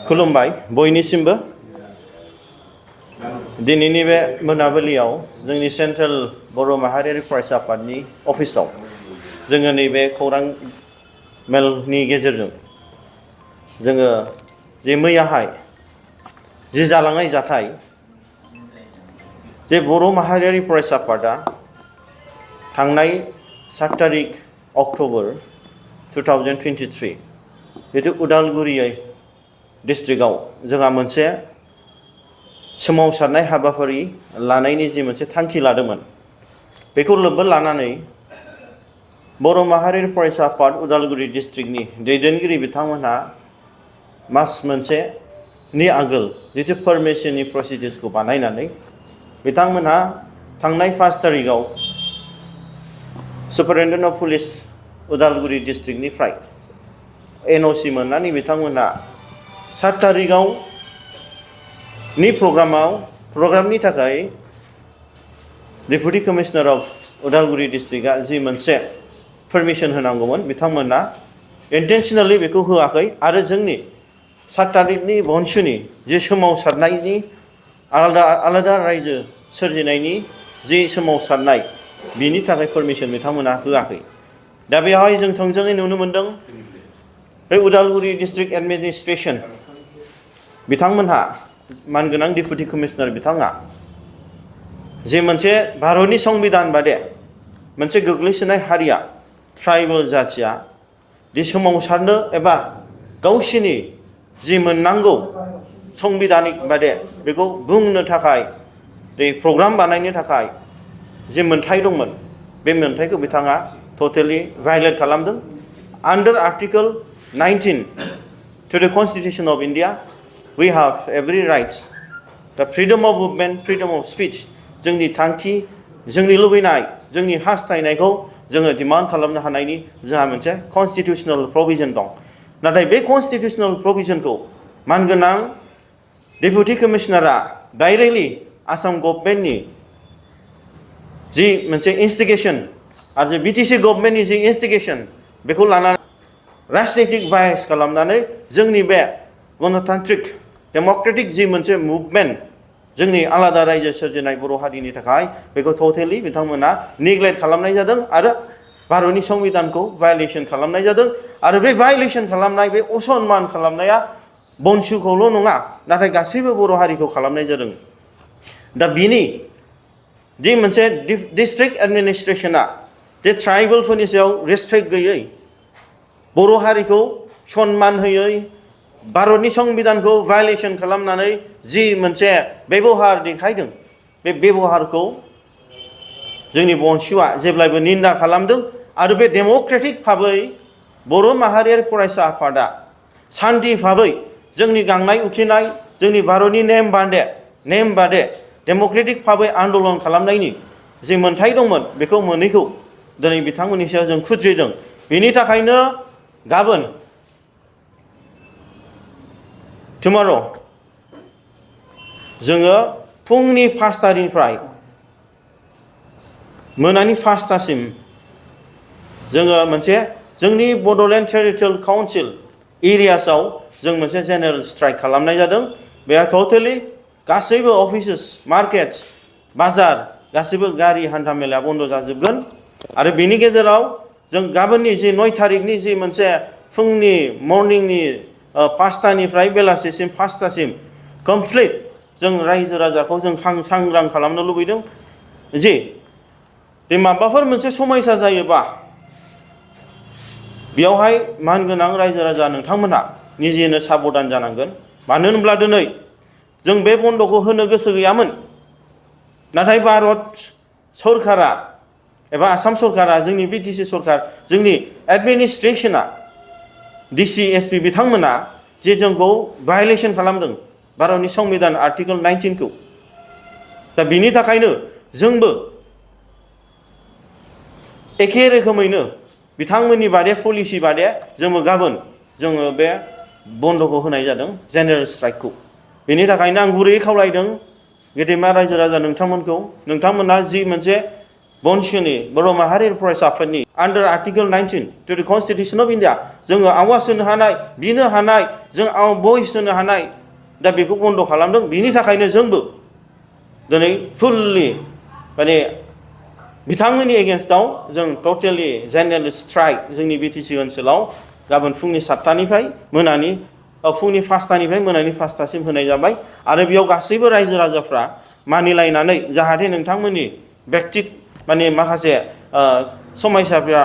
खुलुमबाय बयनिसिमबो दिनैनि बे मोनाबिलियाव जोंनि सेन्ट्रेल बर' माहारियारि फरायसा आफादनि अफिसाव जोङो नैबे खौरां मेलनि गेजेरजों जोङो जे मैयाहाय जे जालांनाय जाथाय जे बर' माहारियारि फरायसा आफादा थांनाय 7 तारिख अक्ट'बर 2023 जितु उदालगुरि डिस्ट्रिक्टआव जोंहा मोनसे सोमावसारनाय हाबाफारि लानायनि जि मोनसे थांखि लादोंमोन बेखौ लोब्बा लानानै बर' माहारियारि फरायसा आफाद उदालगुरि डिस्ट्रिक्टनि दैदेनगिरि बिथांमोनहा मास मोनसेनि आगोल जितु परमिशननि प्रसिडिउर्सखौ बानायनानै बिथांमोनहा थांनाय 5 तारिखआव सुपारिनटेन्डेन्ट अफ पुलिस उदालगुरि डिस्ट्रिक्टनिफ्राय NOC मोननानै बिथांमोनहा 7 तारिखआव नि प्रग्रामनि थाखाय डेपुटी कमिशनार अफ उदालगुरि डिस्ट्रिक्टआ जि मोनसे परमिशन होनांगौमोन बिथांमोना इन्टेन्शनेलि बेखौ होआखै आरो जोंनि 7 तारिखनि बनसुनि जे सोमावसारनायनि आलादा रायजो सोरजिनायनि जि सोमावसारनाय बिनि थाखाय परमिशन बिथांमोना होआखै दा बेवहाय जों थोंजोङै नुनो मोनदों बे उदालगुरि डिस्ट्रिक्ट एडमिनिस्ट्रेशन बिथांमोनहा मानगोनां डेपुटी कमिशनार बिथाङा जे मोनसे भारतनि संबिधान बादे मोनसे गोग्लैसोनाय हारिया ट्राइबेल जाथिया दि सोमावसारनो एबा गावसिनि जि मोननांगौ संबिधानिक बादे बेखौ बुंनो थाखाय बे प्रग्राम बानायनो थाखाय जे मोनथाय दंमोन बे मोनथायखौ बिथाङा टटेलि भायलेट खालामदों आन्डार article 19 to the Constitution of India we have every rights the freedom of movement freedom of speech जोंनि थांखि जोंनि लुबैनाय जोंनि हास्थायनायखौ जोङो डिमान्ड खालामनो हानायनि जोंहा मोनसे कन्स्टिटिउशनेल प्रोविजन दं नाथाय बे कन्स्टिटिउशनेल प्रोविजनखौ मानगोनां डेपुटी कमिशनारा डाइरेक्टलि आसाम गभर्नमेन्टनि जि मोनसे इन्स्टिगेशन आरो BTC गभर्नमेन्टनि जि इन्स्टिगेशन बेखौ लानानै राजनीतिक बायस खालामनानै जोंनि बे गणतान्त्रिक डेम'क्रेटिक जि मोनसे मुभमेन्ट जोंनि आलादा रायजो सोरजिनाय बर' हारिनि थाखाय बेखौ टटेलि बिथांमोना नेग्लेक्ट खालामनाय जादों आरो भारतनि संबिधानखौ भायलेसन खालामनाय जादों आरो बे भायलेसन खालामनाय बे असनमान खालामनाया बनसुखौल' नङा नाथाय गासैबो बर' हारिखौ खालामनाय जादों दा बिनि जि मोनसे डिस्ट्रिक्ट एडमिनिस्ट्रेशना जे ट्राइबेलफोरनि सायाव रेसपेक्ट गैयै बर' हारिखौ सनमान होयै भारतनि संबिधानखौ भायलेसन खालामनानै जि मोनसे बेबहार देखायदों बे बेबहारखौ जोंनि बनसुआ जेब्लायबो निन्दा खालामदों आरो बे डेम'क्रेटिक भाबै बर' माहारियारि फरायसा आफादा सान्थि भाबै जोंनि गांनाय उखैनाय जोंनि भारतनि नेम बादे डेम'क्रेटिक भाबै आन्दलन खालामनायनि जि मोनथाय दंमोन बेखौ मोनैखौ दिनै बिथांमोननि सायाव जों खुद्रिदों बेनि थाखायनो गाबोन टुमारो जोङो फुंनि 5 तानिफ्राय मोनानि 5 तासिम जोङो मोनसे जोंनि बड'लेण्ड टेरिटरियेल काउन्सिल एरियासआव जों मोनसे जेनेरेल स्ट्राइक खालामनाय जादों बेहा टटेलि गासैबो अफिसेस मार्केट्स बाजार गासैबो गारि हान्था मेलाया बन्द जाजोबगोन आरो बेनि गेजेराव जों गाबोननि जि 9 तारिखनि जि मोनसे फुंनि मर्निंनि 5 तानिफ्राय बेलासिसिम 5 तासिम कमप्लिट जों रायजो राजाखौ जों सांग्रां खालामनो लुबैदों जे माबाफोर मोनसे समस्या जायोबा बेयावहाय मानगोनां रायजो राजा नोंथांमोनहा निजेनो साबधान जानांगोन मानो होनब्ला दिनै जों बे बन्द'खौ होनो गोसो गैयामोन नाथाय भारत सरकारा एबा आसाम सरकारा जोंनि BTC सरकार जोंनि एडमिनिस्ट्रेशना DC SP बिथांमोना जे जोंखौ भायलेसन खालामदों भारतनि संबिधान आर्टिकल 19 खौ दा बिनि थाखायनो जोंबो एखे रोखोमैनो बिथांमोननि बादे पलिसि बादे जोंबो गाबोन जोङो बे बन्द'खौ होनाय जादों जेनेरेल स्ट्राइकखौ बेनि थाखायनो आं गुरैयै खावलायदों गेदेमा रायजो राजा नोंथांमोनखौ नोंथांमोना जि मोनसे बनसुनि बर' माहारियारि फरायसा आफादनि under Article 19 to the Constitution of India जोङो आवाज होनो हानाय बिनो हानाय जों भइस होनो हानाय दा बेखौ बन्द खालामदों बिनि थाखायनो जोंबो दिनै फुल्लि माने बिथांमोननि एगेन्स्टआव जों टटेलि जेनेरेल स्ट्राइक जोंनि बिटिसि ओनसोलाव गाबोन फुंनि 7टानिफ्राय मोनानि फुंनि 5टानिफ्राय मोनानि 5टासिम होनाय जाबाय आरो बेयाव गासैबो रायजो राजाफ्रा मानिलायनानै जाहाथे नोंथांमोननि व्यक्तिक माने माखासे समायसाफ्रा